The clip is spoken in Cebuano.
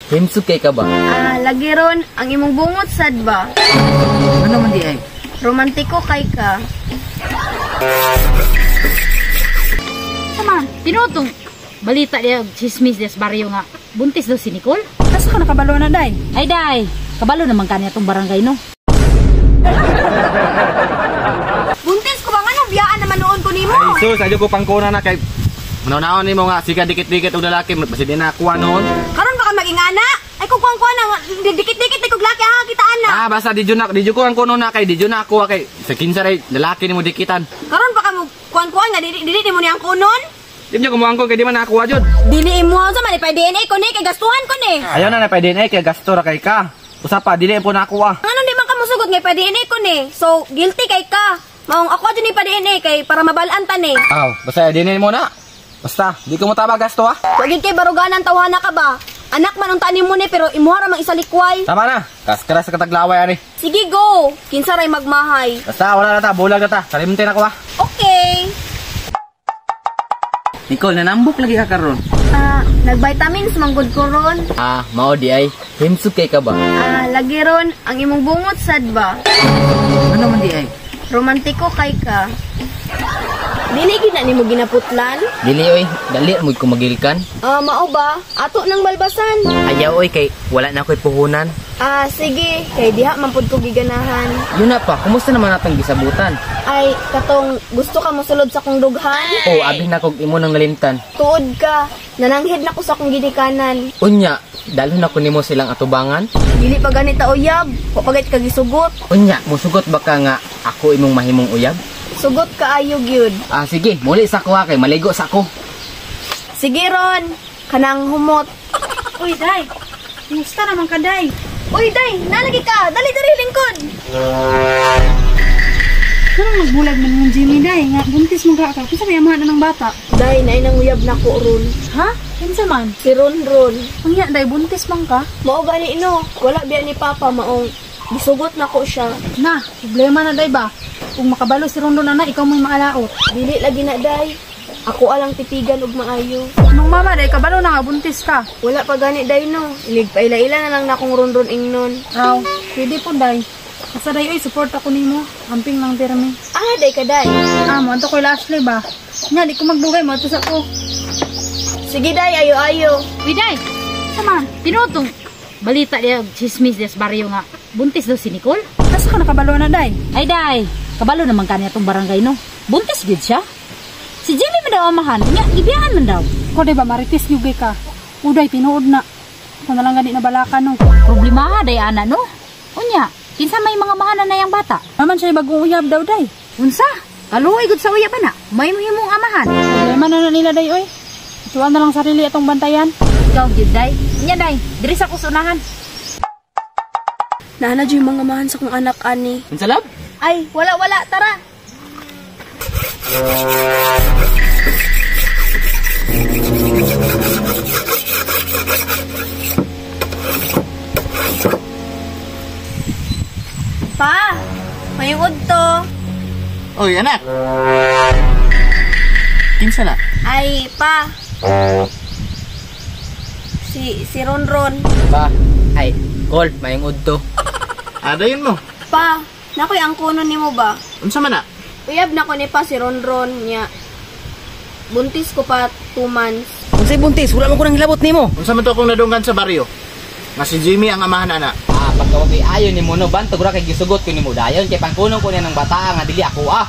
Himsog kay ka ba? Ah, lagi ron, ang imong bungot sad ba? Ano man di ay? Romantiko kay ka. Sama, tinutong balita niya, chismis niya sa baryo nga. Buntis daw si Nicole. Asa ka nakabalo na, day? Ay, day, kabalo naman kanya tong barangay, no? Buntis ko ba nga nung biyaan naman noon ko nimo? Ay, sus, adyo ko pangkuna na kay Manaw-naon nimo nga sika dikit-dikit og lalaki basi di na kuha noon. Karon ba ka magingana? Ay kung kuang-kuan na dikit-dikit kog laki ha kita ana. Ah, basta di na di ko ang kuno na kay di na kuha kay sa kinsa ray lalaki nimo dikitan. Karon ba ka mo kuang-kuan nga dili dili nimo niyang kunon? Di mo kumuangkon kay di man nakuha jud. Dili imo sa man pa DNA ko ni kay gastuhan ko ni. Ayaw na na pa DNA kay gasto ra kay ka. Usa pa dili po nakuha. Nganong di man ka mosugot nga pa DNA ko ni? So guilty kay ka. Maong ako jud ni pa DNA kay para mabalaan ta ni. Aw, basta DNA mo na. Basta, di ko mo taba gasto ha. Wag kay baruganan tawhana ka ba? Anak man ang tanim mo ni pero imuha ra mang isalikway. Tama na. Kaskara sa kataglaway ani. Sige go. Kinsa ray magmahay. Basta wala na ta, bulag na ta. Kalimte na ko ha. Okay. Nicole, nanambok lagi ka karon. Ah, nag-vitamins manggod ko ron. Ah, mao di ay. Himsog kay ka ba? Ah, lagi ron, ang imong bungot sad ba? Ano man di ay? Romantiko kay ka. Dili gid na nimo ginaputlan? Dili oy, dali mo ko magilkan. Ah, mao ba? Ato nang balbasan. Ayaw oy kay wala na ako'y puhunan. Ah, sige, kay diha man pud ko giganahan. Yun na pa, kumusta naman atong gisabutan? Ay, katong gusto ka mosulod sa kong dughan? Oh, abi na kog imo nang nalimtan. Tuod ka, nananghid na ko sa kong ginikanan. Unya, dalhon ako nimo silang atubangan. Dili pa ganita uyab, wa pa gayud ka gisugot. Unya, musugot ba ka nga ako imong mahimong uyab? Sugot kaayo gyud. Ah, sige, muli sa ko ha, kay maligo sa ko. Sige ron, kanang humot. Uy, day. Kumusta naman ka, day? Uy, day, nalagi ka. Dali dali lingkod. Anong nagbulag man mong Jimmy, day? Nga, buntis mo ka ka. Kinsa may amahan na ng bata? Day, naay nang uyab na ko ron. Ha? Kinsa man? Si Ron Ron. Unya, day, buntis man ka? Mao gani no, wala biya ni Papa maong gisugot na ko siya. Na, problema na, day ba? Kung makabalo si Rondo na na, ikaw mo'y maalaot. Dili lagi na, day. Ako alang titigan og maayo. Nung mama, day, kabalo na nga, buntis ka. Wala pa gani, day no. Inig paila-ila na lang na akong Ron Ron ingnon. Raw, pwede po, day. Basta day, oy, support ako nimo. Amping lang pirmi. Ah, day ka, day. Ah, mo, anto ko'y Ashley ba? Nga, di ko magdugay, mo, sa ko. Sige, day, ayo-ayo. Uy, day, Sama, tinutong balita niya, chismis niya sa baryo nga. Buntis daw si Nicole. asa ka nakabalo na, day? Ay, day, kabalo naman kanya tong barangay, no? Buntis gid siya. Si Jimmy man daw amahan, nya, gibiyaan man daw. Ko, day ba, maritis yugay ka. Uday, tinuod na. Ako na lang gani na balaka, no? Problema day, ana, no? Unya, kinsa may mga mahanan na yang bata? Naman siya bagong uyab daw, day. Unsa? Kaluoy gud sa uyab ana. May mahimong amahan. Problema na na nila, day, oy. Ituan na lang sarili atong bantayan. Ikaw gyud, day. Unya, day, diri sa kusunahan. Nana jud mga mahan sa kong anak ani. Unsa lab? Ay, wala wala, tara. Pa, may to. Oy, anak. Kinsa na? Ay, pa. Si Ron Ron. Pa, ay, Cole, mayong udto. Adayon mo. Pa, nakoy ang kuno nimo ba? Unsa man na? Uyab na ko ni pa si Ron Ron niya. Buntis ko pa 2 months. Unsay buntis, wala man ko nang hilabot nimo. Unsa man to akong nadunggan sa baryo? Nga si Jimmy ang amahan ana. Ah, pagka ayon nimo no, bantog ra kay gisugot ko nimo dayon kay pangkunong ko niya ng bata nga dili ako ah.